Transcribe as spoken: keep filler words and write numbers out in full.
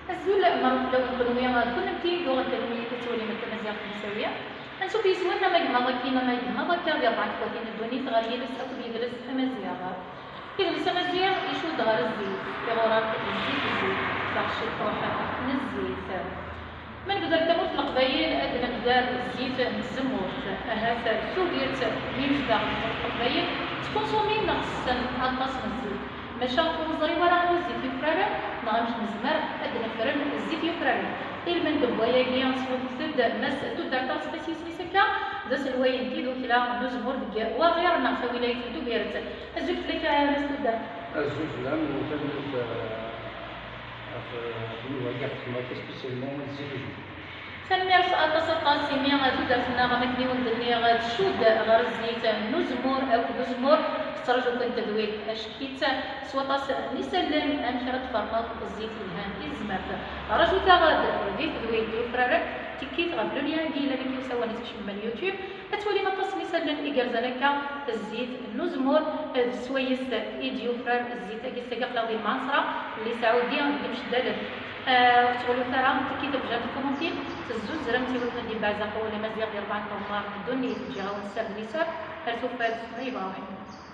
Azul, merḥba fell-awen kunwi d kunemti d uɣ-d kunwi i tettwalim tamaziɣt n Zawiya. Ansuf yes-wen ama gemmaḍ akkin ama gemmaḍ akka di rebɛa tefwatin n ddunit ɣer yiles akked yidles amaziɣ. Idles amaziɣ icudd ɣer zzit, iɣuraf zzit zzit, taɣciṭṭuḥ n zzit. Ma nebder tamurt n Leqbayel, ad d-nebder zzit n tzemmurt. Ahat tuget n yimezdaɣ n tmurt n Leqbayel ttkunsumin neɣ tessen aṭas n zzit. Maca ur neẓri wara anwa zzit yufraren neɣ amek nezmer ad d-nefren zzit yufraren. Ilmend n wayagi, tesbubget-d Mass Tuddar Taɣesṭis, yisem-is akka, d aselway n tidukla n uzemmur deg Waɣir neɣ tawilayt n Tubiret. Azul fell-ak a Mass Tuddar. Azul fell-am, tanemmirt, eh, ɣef, ɣef nnuba-agi, ɣef txedmeḍ akka spécialement zzit uzemmur. Tanemmirt aṭas, aṭas, imi tudert-nneɣ, am akken i wen-d-nniɣ, tcudd ɣer zzit n uzemmur akked uzemmur. Tettraǧu-ken tedwilt acekkit s waṭas n isallen, amek ara tferneḍ zzit yelhan i tezmert. Rajut-aɣ-d di tedwilt yufraren, tikkit ɣef le lien-agi yellan akka i usawan-is icemmen YouTube. Ad twalim aṭas n isallen igerrzen akka, zzit n uzemmur, d swayes i d-yufrar zzit-agi, s-agi aql-aɣ di lmɛasra n Li Saɛudi deg Imceddalen. Ah, ur tettɣulut ara, tikkit ɣef jant tkumuntin, tezzuzremt i wakken ad d-yebbeɛzeq wawal amaziɣ di rebɛa n tɣemmar n ddunit. Ǧǧiɣ-awen sser d lisser, ar tufat, ma yebɣa uḥemmed.